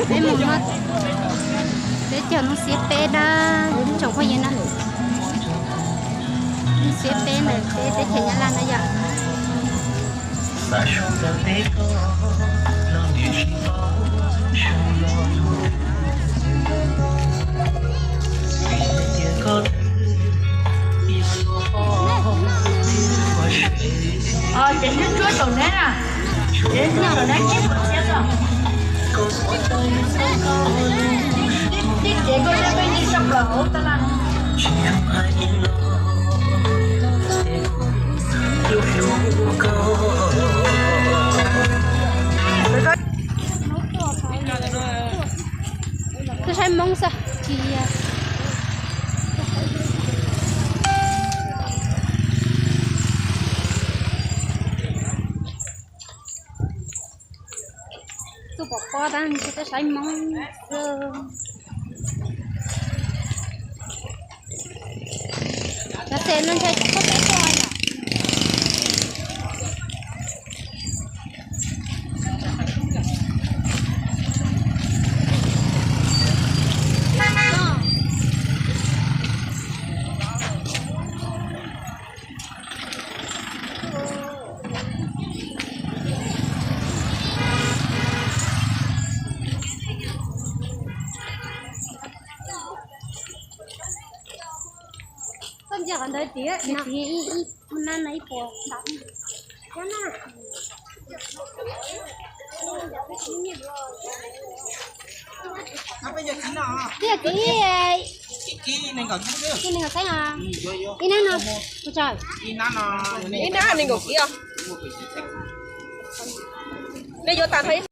Peb mus no, peb cog Hmoob xiab peb na, tsoom phooj ywg na. Hmoob xiab peb ntawm peb teb chaws Nyab Laj na yom. Ces ib tsuab tau neb na, ces tsuab tau neb tsib puas txhiab xwb. Tib tib ces koj teb peb nce sab plaws hauv taj laj no. Twb saib Hmoob xwb. Tuaj pom pob tab sis twb saib Hmoob xwb. Cov xes no ntshai tsis txhob pem tuaj yom. Koj ntsia qhov ntawd tiag, ib, ib, ib, na no ib puas ntau. Tiag, kib, kib nees nkaum xeeb os. Ib nab no, ib nab nees nkaum kib os. Nej yuav tag tau ib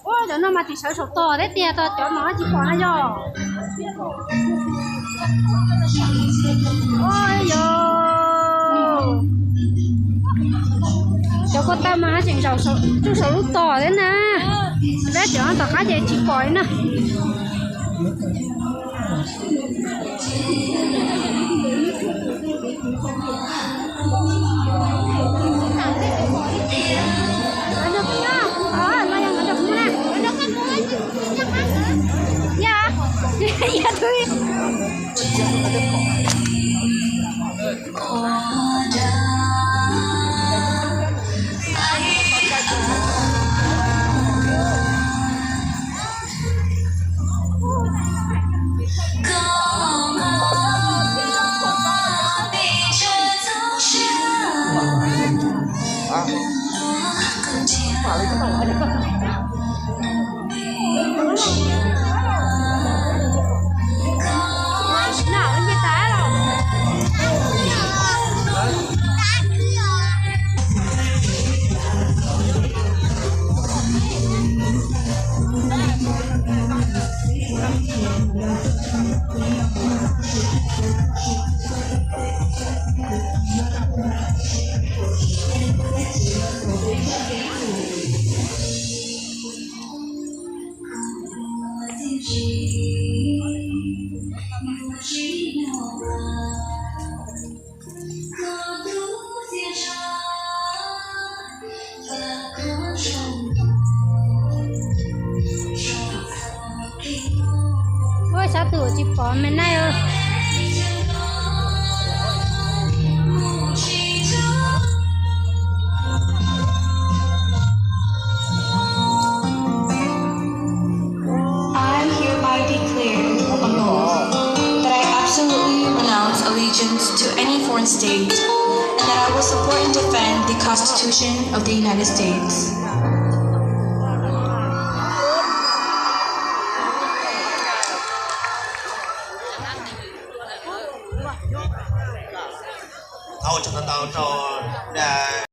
Ua cov no mas tsis sawv saum tog thiab tiag, tog cov no tsis pom na yog. Ua yog cov ko taw mas tseem zaum tsuj saum lub tom thiab na. Peb cov tom qab ces tsis pom li na. Ua sab twg tsis pom me neeg. I hereby declare under oath that I absolutely renounce allegiance to any foreign state and that I will support and defend the Constitution of the United States. Thov ua tsaug ntau ntau rau